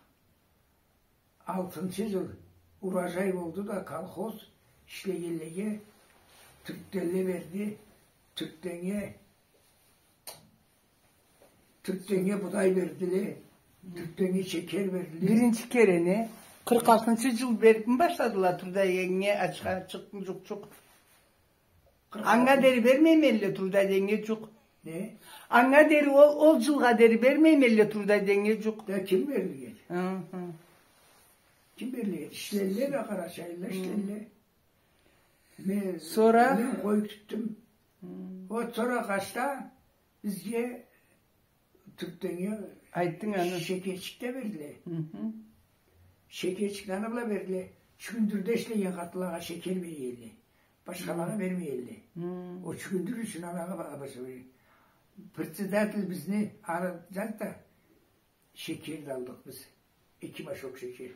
алтынчы джыл урожай болду да, колхоз ишлегенлеге тюртденле берди, тюртденнге, тюртденнге будай бердиле, тюртденнге чекер бердиле. Биринчи кере не? Къыркъ алтынчы джыл берибми башладыла тюртденнге ачха, чукъ, джукъ, джукъ? Анга дери бермейми элле тюртденнге джукъ? Не? Анга дери, ол, ол джылгъа дери бермейми элле тюртденнге джукъ? Да ким берлик эди? Хы-хы. Ким берлик эди? Ишлелле да, къарачайлыла ишлелле. Мен, сора? Мен къой тутдум. Хы. Ол сора къачда бизге Тюртденнге айтдынг аны. Шекерчик да бердиле. Хы-хы. Шекерчик да аны бла бердиле. Чюгюндюрде ишлеген къатынлагъа шекер бере элле. Башхалагъа бермей элле. Хы. О чюгюндюр ючюн алагъа ба-, башха бир. Председатель бизни ары зат да шекер да алдыкъ биз. Эки машок шекер.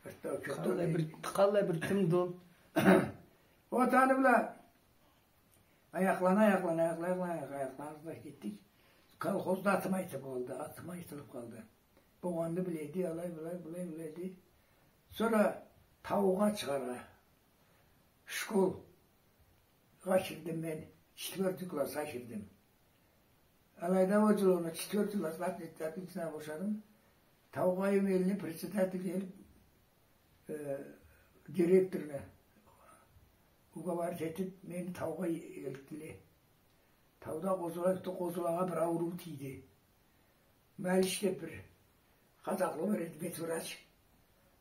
Артда о кёкде. Къаллай бир, къаллай бир тюмдю ол. Вот аны бла аякълана, аякълана, аякълана, аякълана, аякълана да кетдик. Колхозда атым айтылыб къалды, атым айтылыб къалды. Болгъанны биледи, алай, былай, былай биледи. Сора таугъа чыгъаргъа. Школгъа кирдим мен, четвёртый классха кирдим. Алайда ол джыл аны четвёртый классха, отличница бошадым. Таугъа Эмелини председатель келиб, э, директорну уговаривать этиб, мени таугъа элтдиле. Тауда къозула, къозулагъа бир ауруу тийди. Малиш деб бир къазахлы бар эди, ветврач.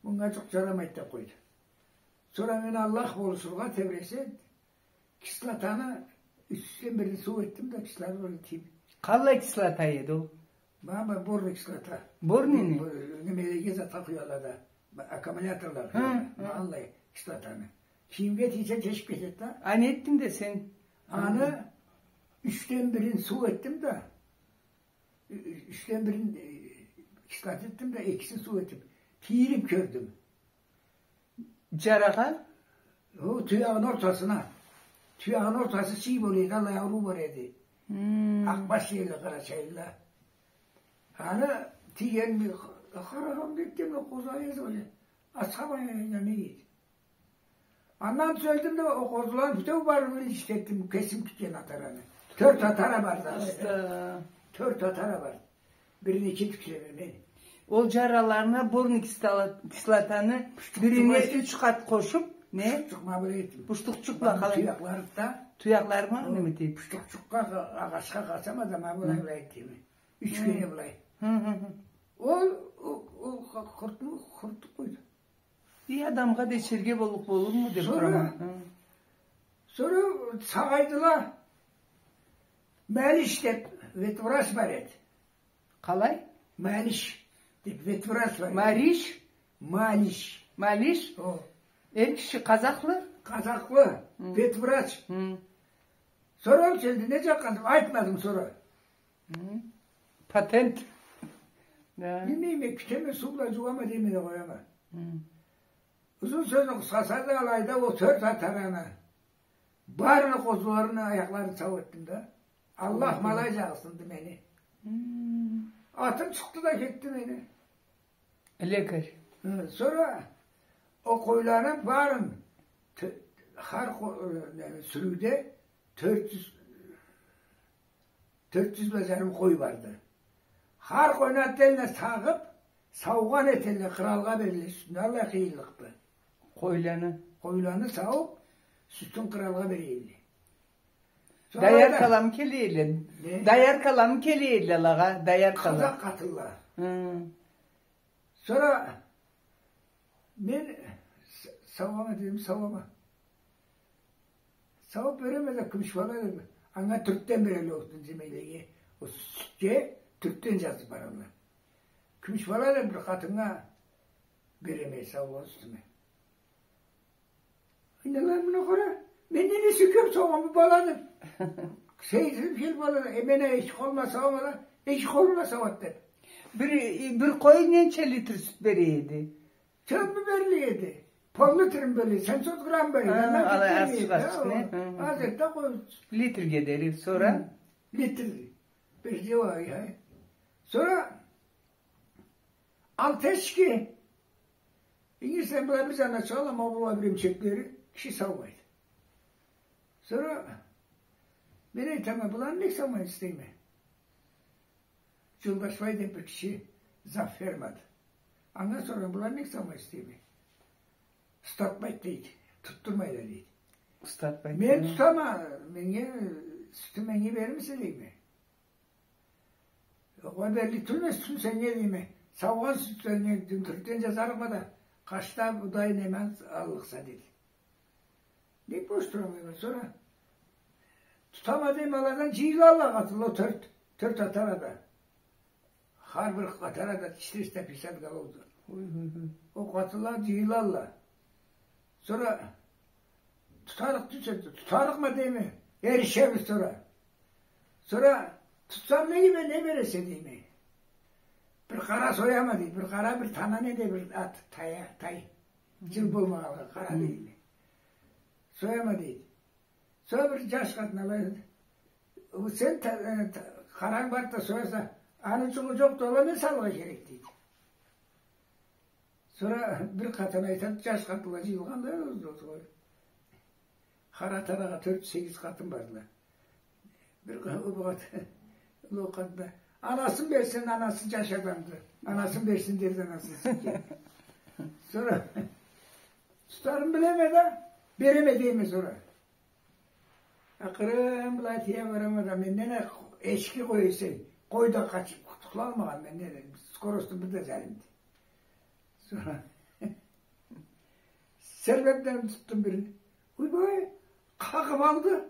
Мынга джукъ джарамайды деб къойду. Сора мен Аллах болушургъа тебресе, кислотаны ючден бирин суу этдим да, кислота бла тийиб. Къаллай кислота эди ол? Ма, ма, борный кислота. Борныйны? Бу, немелеге затха къуялла да. Ма, аккумуляторлагъа къуялла. Хы, хы. Ма аллай кислотаны. Кийимге тийсе, тешиб кетеди да. А не этдинг да сен? Аны ючден бирин суу этдим да. Ю-, ю-, ючден бирин, э, кислота этдим да, экисин суу этиб, тийириб кёрдюм. Джарагъа? Ол туягъыны ортасына. Туягъыны ортасы чий бола эди, аллай ауруу бар эди. Хм. Акъбаш дерди къарачайлыла. Аны тийгенин къарагъан кетдим, къозула эди, ачха бла не эди. Андан тюзелдим да, ол къозуланы бютеу барын бир иш этдим, кесим тикген атараны. Тёрт атара барды. Уста. Тёрт атара барды. Бирин эки тиксеме мен. Ол джараларына борный кисло-, кислотаны бирине юч къат къошуб, не? Бушукчукъ ма былай этдим. Бушукчукъ бла къалай? Туякълары да. Туякълары ма, неме дейди? Бушукчукъгъа, агъачха къачама да, ма былай, былай этдим. Юч кере былай. Хы, хы, хы. Ол, ол, ол къуртну къурутуб къойду. Бир адамгъа да ичерге боллукъ болурму деб турама. Сора, сора сагъайдыла. Малиш деб ветврач бар эди. Къалай? Малиш деб ветврач бар эди. Мариш? Малиш. Малиш? О. Эр киши, къазахлы? Къазахлы. Хы. Ветврач. Хы. Сора ол келди, не джакъгъа деб айтмадым сора. Хы. Патент. Да. Билмейме, кютеме, суу бла джууама, дейме да къояма. Хы. Узун сёзню къысхасы да, алайда ол тёрт атараны, барыны къозуларыны аякъларын сау этдим да. Аллах ма алай джалгъысынды мени. Хы. Атым чыкъды да кетди мени. Лекарь. Хы, сора ол къойланы барын, тё-, хар къо-, э, неме, сюрюуде тёрт джюз, тёрт джюз бла джарым къой барды. Хар къойну отдельно сагъыб, саугъан этелле, къралгъа берелле сютюн, аллай къыйынлыкъды. Къойланы? Къойланы саууб, сютюн къралгъа берелле. Сора да дояркаламы келелле? Не? Дояркаламы келелле алагъа, дояркала? Къазах къатынла. Хы. Сора мен с-, сауама дедим, сауама. Саууб береме да, Кюмюшбала деб, анга тюртден берелле ол немелеге, ол сютге тюртден джазыб баралла. Кюмюшбала деб бир къатыннга береме саугъан сютюме. Айналайым, муну къара, мен не сюйген саугъан бу бала деб. Сейирсиниб келиб бала да, э, мен а эки къолум бла сауама да, эки къолум бла сауады деб. Бир, э, бир къой ненча литр сют бере эди? Кёбмю бериле эди? Пол-литрми бериле эди, семьсот грамм бериле эди. Ха, андан алай кетмей эди, аз чыгъар, а, сют, не? Хы, хы. Аз эди да къой. Литрге дери, сора? Хы, литр. Бир джууакъ, я. Сора алты эчки. Ингирсен была бир джанына чыгъалла, ма была бир эмчеклери, киши саумайды. Сора мен айтама, быланы нек саумай эсейме? Джолдашбай деб бир киши зав фермады. Анга сорама, быланы нек саумай эсейме? Устатмайды, дейди. Тутдурмайды, дейди. Устатмайды. Мен тутама, меннге, сютю меннге берирмисе, дейме. Огъай, берлик тюлме, сютюн сеннге, дейме. Саугъан сютюнге тюртден джазарыкъма да, къачда будай неме аллыкъса, деди. Нек бош турама мен, сора тутама, дейме, аладан джыйылалла къатынла, ол тёрт, тёрт атара да. Хар бир къатарада четыреста пятьдесят головду. Ол къатынла джыйылалла. Сора тутарыкъ тюлсе, тутарыкъма дейме, эришебиз сора. Сора тутсам, неге мен, не бересе дейме. Бир къара сояма дейди, бир къара, бир тана, не да бир ат, тая, тай. Джыл болмагъанла, къара дейме. Сояма дейди. Сора бир джаш къатын алай, сен та-, э, та-, къаранг барды да сояса, аны джугъу джокъду, ол не салыргъа керек дейди. Сора бир къатын айтады, джаш къатынла джыйылгъанла, ол, ол, ол. Хар ат арагъа тёрт, сегиз къатын бардыла. Бир къа-, ол къат-, ол къатын да, анасын берсин, анасы джаш адамды. Анасын берсин дерди, анасын сюйген. Сора тутарым билеме да, береме дейме сора. Акъырын былай тие барама да, менден а эчки къой эсе, къой да къачыб къутулалмагъан менден, скоросту бир да залимди. Сора сербебден тутдум бирин. Уйбай, къагъыб алды.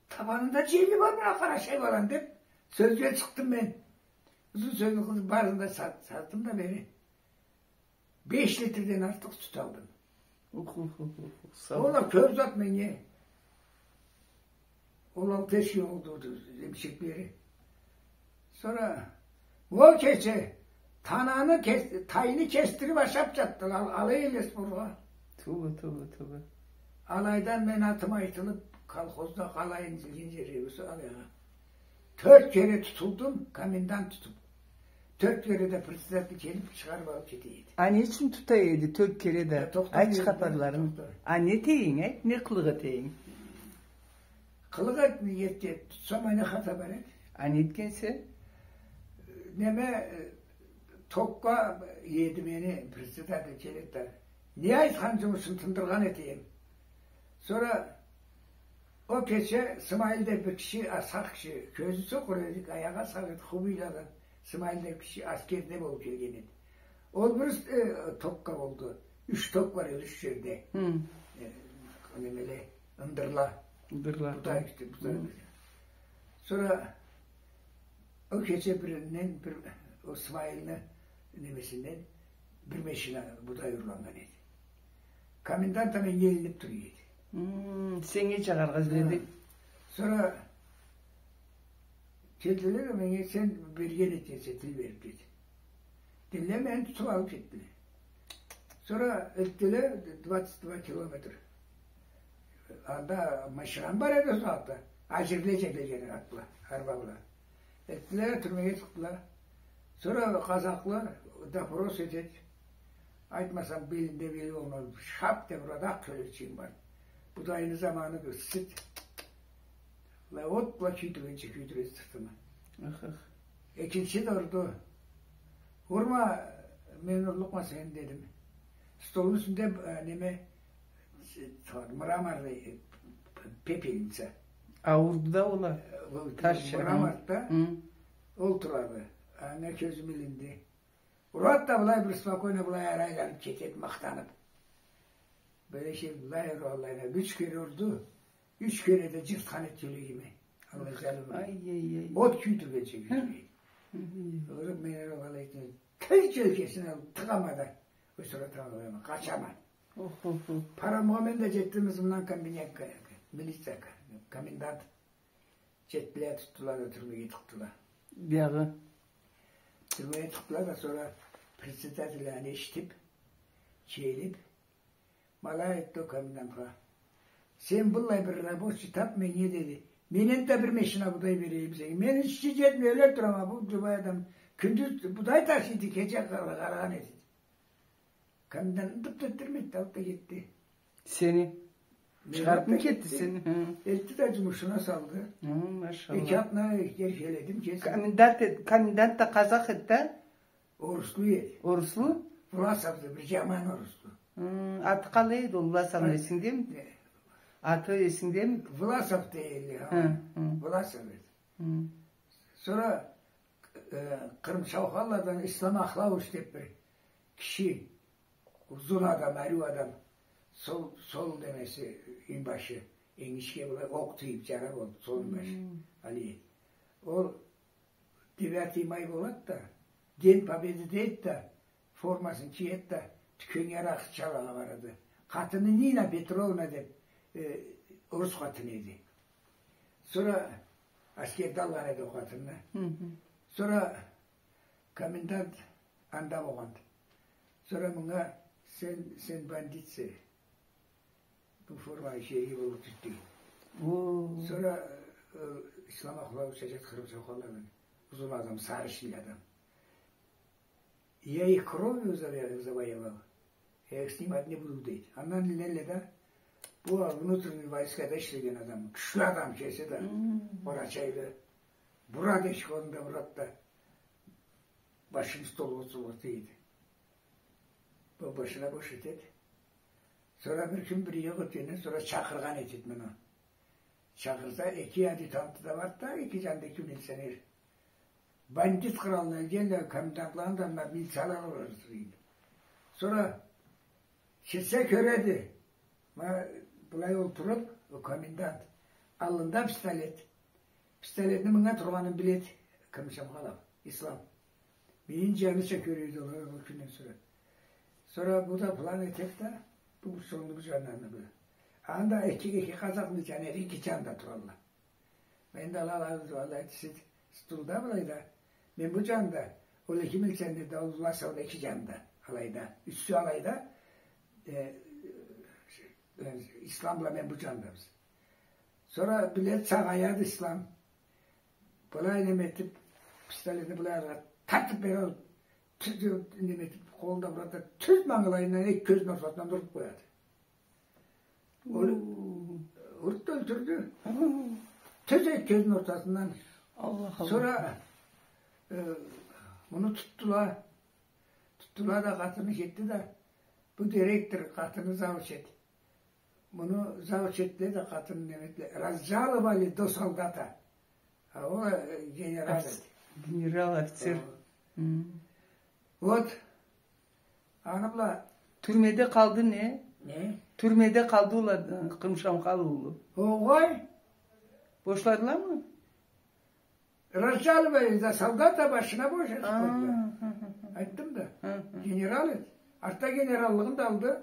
Табанында джени бар, мына къарачай баланы, деб, сёзге чыкъдым мен. Узун сёзню къысыб, барын да сат-, сатдым да бери. Беш литрден артыкъ сют алдым. Ух, ух, ух, ух, ух, сау бол. Ол а кёб зат меннге. Ол алты эшик болду, эмчеклери. Сора ол кече тананы кес-, тайны кесдириб ашаб джатдыла, ал-, алай элле споргъа. Тоба, тоба, тоба. Алайдан мен атым айтылыб, колхозда къалайын, джюрюген джери болса, алайгъа. Тёрт кере тутулдум, комендант тутуб. Тёрт кере да председатель келиб, чыгъарыб алыб кете эди. А не ючюн тута эди тёрт кере да? Айтчы хапарларын. А не этейин, айт, не къылыкъ этейин? Къылыкъ эт-, этген, тутсам, а не хата бар эди? А не этгенсе? Неме, э, токга иеди мени председатель келеди да. Не айтхан джумушун тындыргъан этейим. Сора ол кече Смайыл деб бир киши, асхы киши, кёзю сокъур эди, аягъы асхы эди, хубийладан, Смайыл деб киши аскерде болуб келген эди. Ол бир, э, токга болду. Юч ток бар эди, юч джерде. Хы. Э, немеле, ындырла. Ындырла. Будай, хы, юсте, будай. Хы. Сора ол кече биринден, бир, ол Смайылны немесинден бир машина будай урланнган эди. Комендант а меннге илиниб тура эди. Хы, сеннге джагъаргъа изледи. Хы. Сора келдиле да, меннге, сен берген этгенсе, тил бериб, деди. Дедиле, мени тутуб алыб кетдиле. Сора элтдиле двадцать два километр. Анда машинам бар эди ол сагъатда. Аджирлеча келген атла, арба бла. Элтдиле, тюрмеге тыкъдыла. Сора къазакъла допрос этед. Айтмасам, белинде бели болмаз. Шап деб урады, акъ кёлекчигим бар. Будайны заманы бир сыт. Ла от бла кюйдюргенча кюйдюреди сыртымы. Ых, ых. Экинчи да урду. Урма, мен урлукъма сени, дедим. Столну юсюнде, э, неме, мраморный, э, пепельница. А, урду да ол а. Э, ол таш, мрамор да. Хы. Ол турады. Анга кёзюм илинди. Урад да былай бир спокойно былай ары айланыб кетед, махтаныб. Бёле шей былай ура, аллай, юч кере урду, юч кере да джыртхан эд кёлегими. Аллай джаны бла. Ай, ай, ай. От кюйдюргенча кюйдюред. Хы. Уруб мени алай этди. Тил джёлкесине тыгъама да, ол сурат алама, къачама. Ох, ох, ох. Паромгъа мен да джетдим, ызымдан комбинатха, милицияха, комендант. Джетдиле, тутдула да тюрмеге тыкъдыла. Биягъы. Тюрмеге тыкъдыла да, сора председатель аны эшитиб, келиб, ма алай айтды ол комендантха: «Сен быллай бир рабочий таб меннге, — деди. — Мен энтда бир машина будай берейим сеннге. Мен ишчи джетмей ёле турама, бу джубай адам кюндюз будай ташыйды, кече къар-, къаргъан этеди». Комендант ынтыб да этдирмеди, алыб да кетди. Сени? Мени алыб да кетди. Чыгъарыбмы кетди сени? Хы. Элтди да джумушуна салды. Хы, машалла. Эки атна эркеледим кесим. Комендант эд-, комендант да къазах эди да? Оруслу эди. Оруслу? Власовду, бир джаман оруслу. Хы, аты къалай эди ол Власовну, эсингдеми? Аты эсингдеми? Власов дейдиле, хы, хы. Власов эди. Хы. Сора э, Къырым Шаухалладан Ислам Ахлауш деб бир киши, узун адам, ариу адам, сол, сол немеси, ингбашы, энгишге былай окъ тийиб джара болду, сол ингбашы. Хы. Али. Ол девятый май болады да, День Победы дейди да, формасын киеди да, тюкеннге аракъы ичалгъа барады. Къатыны Нина Петровна деб, э, орус къатыны эди. Сора аскерде алгъан эди ол къатынны. Хы-хы. Сора комендант анда болгъанды. Сора мынга: «Сен, сен бандитсе, бу форма ишеги болуб тюшдю». О. Сора, э, Ислам ахула учачат хырым сокъалладан. Узун адам, сарышын адам. «Я их кровью завоевал, я их снимать не буду», — дейди. Андан илгериле да, бу внутренний войскада ишлеген адам, кючлю адам кеси да, къарачайлы. Бурады эшик орнунда, бурады да, башын столгъа сукъду, дейди. Бу башына бош этеди. Сора бир кюн бир юйге ётгенден сора чакъыргъан этеди муну. Чакъырса, эки адъютанты да барды да, эки джанда эки милиционер. Бандит къралына келгенле, комендантланы да, ма, милицияланы да ургъанды. Сора кирсе, кёреди. Ма, былай олтуруб, ол комендант. Аллында пистолет. Пистолетни мынга тургъанын биледи Кърымшамхалов, Ислам. Мени джаныча кёреди ол, ол кюнден сора. Сора бу да план этеди да, бу столну бу джанына, аны бла. Анда эки, эки къазакъ милиционер эки джанда туралла. Мен да ала, ала, ала, сит-, стулда былайда. Мен бу джанда, ол эки милиционер да, ол Власов да эки джанда, алайда. Ючюсю алайда, э, э, Ислам бла мен бу джандабыз. Сора биледи, сагъаяды Ислам. Былай неме этиб, пистолетни былай алыб, тартыб береди, тюз, неме этиб, къолунда бурады да, тюз мангылайындан эки кёзюню ортасындан уруб къояды. Ол, уруб да ёлтюрдю. Тюз эки кёзюню ортасындан. Аллах, Аллах. Сора, э, муну тутдула. Тутдула да, къатыны кетди да. Бу директор, къатыны завуч эди. Муну завуч этдиле да, къатыны неме этдиле. Разжаловали до солдата. А ол, э, генерал эди. Генерал, офицер. Хы. Вот. Аны бла. Тюрмеде къалды, не? Не? Тюрмеде къалды ол, э, Кърымшамхал улу. Огъай. Бошладыламы? Разжаловали до солдата, башына бош этиб къойдула. Айтдым да. Генерал эди. Артда генераллыгъын да алды.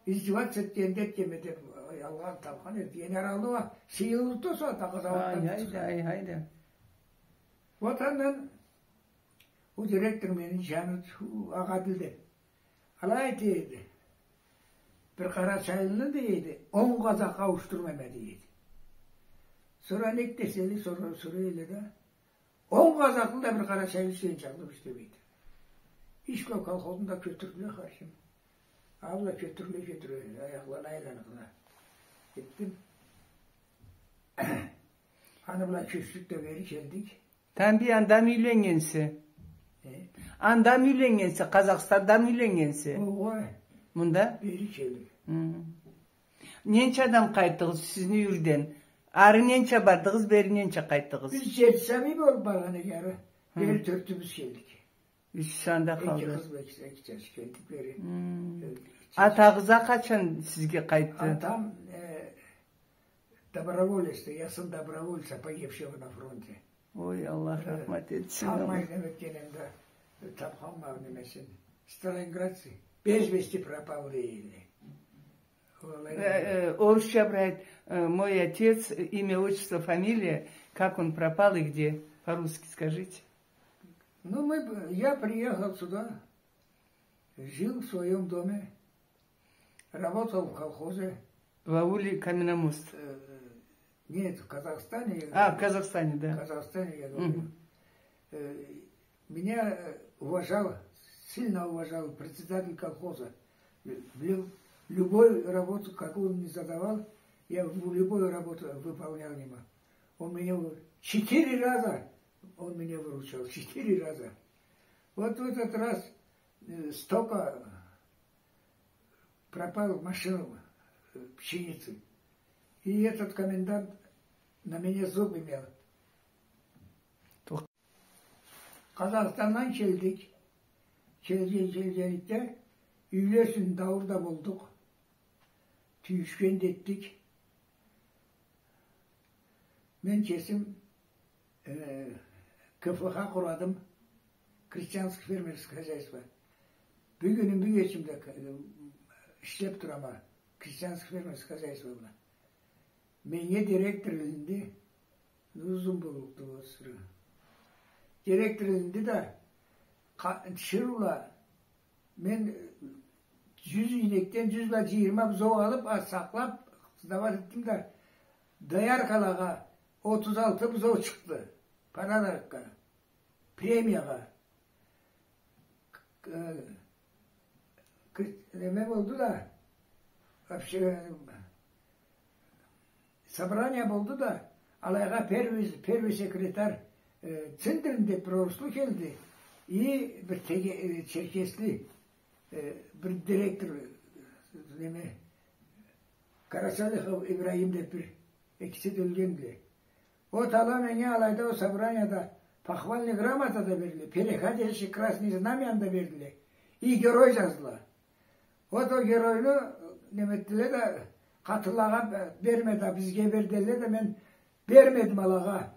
Издеваться этгенде, этгенме деб, алгъан, табхан эди. Генералны уа сыйы уллуду, сора да къазауатдан тутхан. Ай, ай, ай, ай. Вот андан ол директор мени джаны, у, Агъадил деб. Алай, дейди. Бир къарачайлыны, дейди, он къазакъгъа ауушдурмайма, дейди. Сора нек деселе, сора, сора эле да, он къазакълы да бир къарачайлы сен чакълы ишлемейди. Иш бла колхозну да кётюрдюле, харшым. Алай кётюрюле, кётюрюле, аякъланы айланыгъына. Кетдим. Аны бла кёчдюк да бери келдик. Тамбий, анда мы юйленнгенсе? Э? Анда мы юйленнгенсе, Къазахстанда мы юйленнгенсе? Огъай. Мында? Бери келдик. Хы. Ненча адам къайтдыгъыз сизни юйден? Ары ненча бардыгъыз, бери ненча къайтдыгъыз? Биз джети сабий болуб баргъан эдик ары. Хы. Бери тёртюбюз келдик. Юч санда къалды. Эки къыз бла эки, эки джаш келдик бери. Хы. Э, эки джаш. Атагъыз а къачан сизге къайтды? Атам, э, доброволецди, ясын добровольца, погибшего на фронте. Ой, Аллах рахмат этсин. Э, тамай неме этгенинде, э, тапханма немесин. Сталинградцы, без вести пропал дейди. Э, э, орусча бир айт, э, мой отец, э, имя, отчество, фамилия, как он пропал и где? По-русски скажите. Ну, мы, б-, я приехал сюда, жил в своём доме, работал в колхозе. В ауле Каменномост? Э, нет, в Казахстане я говорю. А, в Казахстане, да. В Казахстане я говорю. Мгм. Э, меня, э, уважал, сильно уважал председатель колхоза. Лю-, лю-, любую работу, какую он мне задавал, я в-, любую работу выполнял ему. Он меня в-, четыре раза он меня выручал, четыре раза. Вот в этот раз, э, столько пропал машин, э, пшеницы. И этот комендант на меня зуб имел. Къазахстандан келдик. Келген, келгенликде, юйле ючюн дауур да болдукъ. Тюйюшген да этдик. Мен кесим, э, К Ф Х къурадым. Крестьянско-фермерско хозяйство. Бюгюнню бюгечим да, э, ишлеп турама. Крестьянско-фермерско хозяйство бла. Меннге директор илинди. Узун боллукъду ол сыры. Директор илинди да, къа-, тиширыула, мен, э, джюз ийнекден джюз бла джыйырма бузоу алып, а, сакълап, сдавать этдим да, дояркалагъа отуз алты бузоу чыкъды. Подарокга. Премиягъа. К-, к-, неме болду да, вообще, собрание болду да, алайгъа первый, первый секретарь, э, Циндрин деп бир оруслу келди, и бир теге-, э, черкесли, э, бир директор, э, неме, Карачалихов Ибрагим деп бир, экиси да ёлгенди. Вот ала меннге алайда ол собранияда похвальный грамота да бердиле, переходящий красный знамяны да бердиле. И герой джаздыла. Вот ол геройну неме этдиле да, къатынлагъа берме да, бизге бер деди да, мен бермедим алагъа.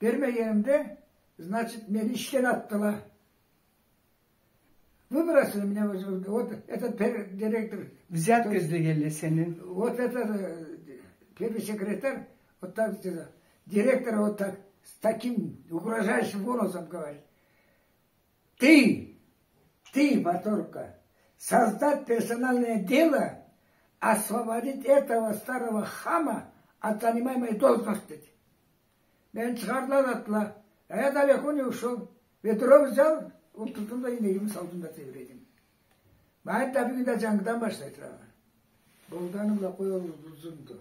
Бермегенимде, значит, мени ишден атдыла. Выбросили меня, вот, вот этот пер-, директор. Взятка излегенле сенден. Вот этот, э, первый секретарь, вот так сказал. Директор вот так, с таким угрожающим голосом говорит: «Ты, ты, Баторовка, создать персональное дело, освободить этого старого хама от занимаемой должности». Мени чыгъардыла да атдыла. А я далеко не ушёл. Ведро взял, отурдум да, ийнегими салдым да тебиредим. Ма энтда бюгюн да джангыдан башлай турама. Болганы бла къой, ол узунду.